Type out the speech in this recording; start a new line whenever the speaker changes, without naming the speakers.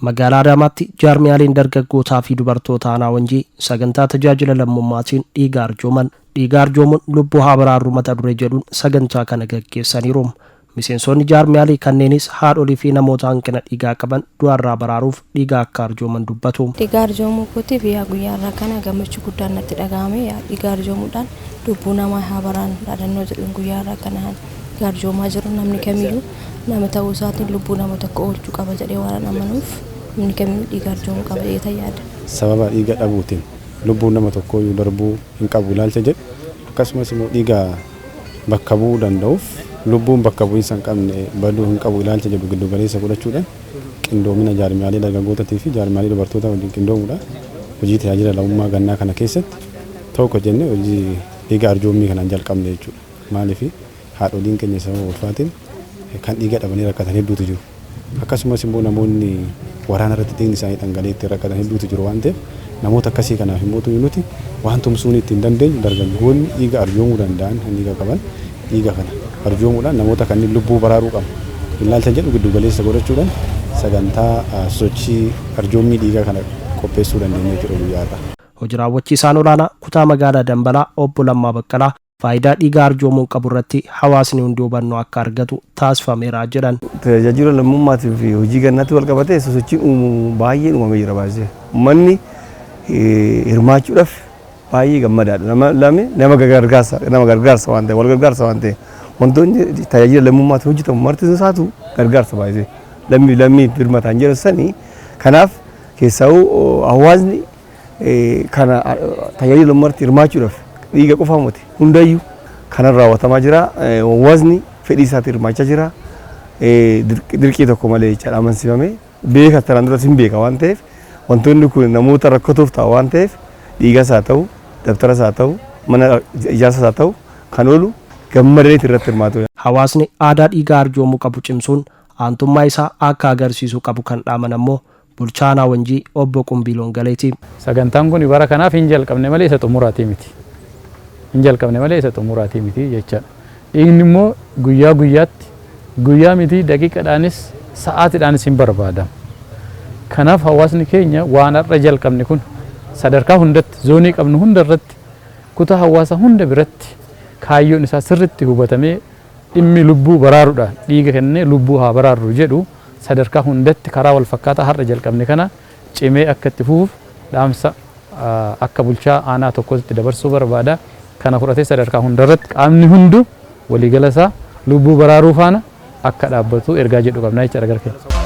Magaalaa Adaamaatti jaarmiyaaleen dargaggootaa fi dubartoota aanaa Wanjii sagantaa tajaajila lammummaatiin dhiiga arjooman. Dhiiga arjoomuun lubbuu haa baraarru mata duree jedhuun sagantaa kana gaggeessaniiru. Miseensonni jaarmiyaalee kanneenis haadholii fi namoota hanqina dhiigaa qaban du'arraa baraaruuf dhiiga akka arjooman dubbatu.
Dhiiga arjoomuu kootiif yaa guyyaa irraa kana gammachuu guddaan natti dhaga'ame. Yaa dhiiga arjoomuudhaan lubbuu namaa haa baraan dhaadannoo jedhuun guyyaa irraa kana dhiiga arjoomaa jiru. Namni kamiyyuu nama ta'uu isaatiin lubbuu nama tokko oolchuu qaba jedhee waan amanuuf, namni kamiyyuu dhiiga arjoomuu qaba jedhee yaada.
Sababa dhiiga dhabuutiin lubbuun nama tokkooyyuu darbuu hin qabu ilaalcha jedhu, akkasumas immoo dhiiga bakka bu'uu danda'uuf lubbuun bakka bu'iinsa hin qabne baduu hin qabu ilaalcha jedhu giddu galeessa godhachuudhaan, qindoomina jaarmiyaalee dargaggootaatii fi jaarmiyaalee dubartootaa wajjin qindoomuudhaan hojii tajaajila lammummaa gannaa kana keessatti tokko jennee hojii dhiiga arjoommii kanaan jalqabne jechuudha. Maaliif, haadholiin keenya sababa ulfaatiin kan dhiiga dhabanii rakkatan hedduutu jiru. Akkasumas immoo namoonni waraana irratti dhiigni isaanii dhangala'ee ittiin rakkatan hedduutu jiru waan ta'eef, namoota akkasii kanaaf immoo nuti waan tumsuun ittiin dandeenyu, dargaggoonni dhiiga arjoomuu danda'an, dhiiga qaban, dhiiga kana arjoomuudhaan namoota kanneen lubbuu baraaruu qabu ilaalcha jedhu giddu galeessa godhachuudhaan sagantaa sochii arjoommii dhiigaa kana qopheessuu dandeenya jechuudha guyyaa har'aa.
Hojii raawwachiisaan olaanaa kutaa magaalaa Dambalaa obbo Lammaa Baqqalaa faayidaa dhiiga arjoomuun qabu irratti hawaasni hundi hubannoo akka argatu taasifameera jedhan.
Tajaajila lammummaatii fi hojii gannaatti wal qabatee sosochiin uumamu baay'een uumamee jira baay'ee. Uummanni hirmaachuudhaaf baay'ee gammadaadha. Nama lame nama gargaarsa waan ta'eef, wal gargaarsa waan ta'eef, wantoonni tajaajila lammummaatiin hojjetamu marti isaatu gargaarsa baay'ee. Lammii lammii birmataan jedhu sanii kanaaf keessaa'uu hawaasni kana tajaajila lammummaatti hirmaachuudhaaf dhiiga qofaa miti, hundayyuu kanan raawwatamaa jira. Hawaasni fedhii isaatiin hirmaachaa jira. Dirqii tokko malee jechaadha, amansiifamee beeka, tanaan duras hin beeka waan ta'eef, wantoonni kun namoota rakkatoof ta'a waan ta'eef, dhiigas haa ta'u, dabtaras haa ta'u, mana ijaarsas haa ta'u, kan oolu gammadaniiti irratti hirmaatu.
Hawaasni aadaa dhiigaa arjoomuu qabu cimsuun aantummaa isaa akka agarsiisuu qabu kan dhaaman ammoo bulchaa aanaa Wanjii obbo Qumbiiloon Galeeti.
Sagantaan kun bara kanaaf hin jalqabne malee isa xumuraatii miti. Hin jalqabne malee isa xumuraatii miti jechaadha. Dhiigni immoo guyyaa guyyaatti, guyyaa miti, daqiiqadhaanis sa'aatiidhaanis hin barbaadamu. Kanaaf hawaasni keenya waan har'a jalqabne kun sadarkaa hundatti, zoonii qabnu hunda irratti, kutaa hawaasa hunda biratti kaayyoon isaa sirritti hubatamee, dhimmi lubbuu baraaruudha, dhiiga kennee lubbuu haa baraarru jedhu sadarkaa hundatti karaa wal fakkaataa har'a jalqabne kana cimee akka itti fufuuf dhaamsa akka bulchaa aanaa tokkotti dabarsuu barbaada. Kana fudhatee sadarkaa hundarratti qaamni hundu waliigala isaa lubbuu baraaruu faana akka dhaabbatu ergaa jedhu qabna jechaadha gara keenya.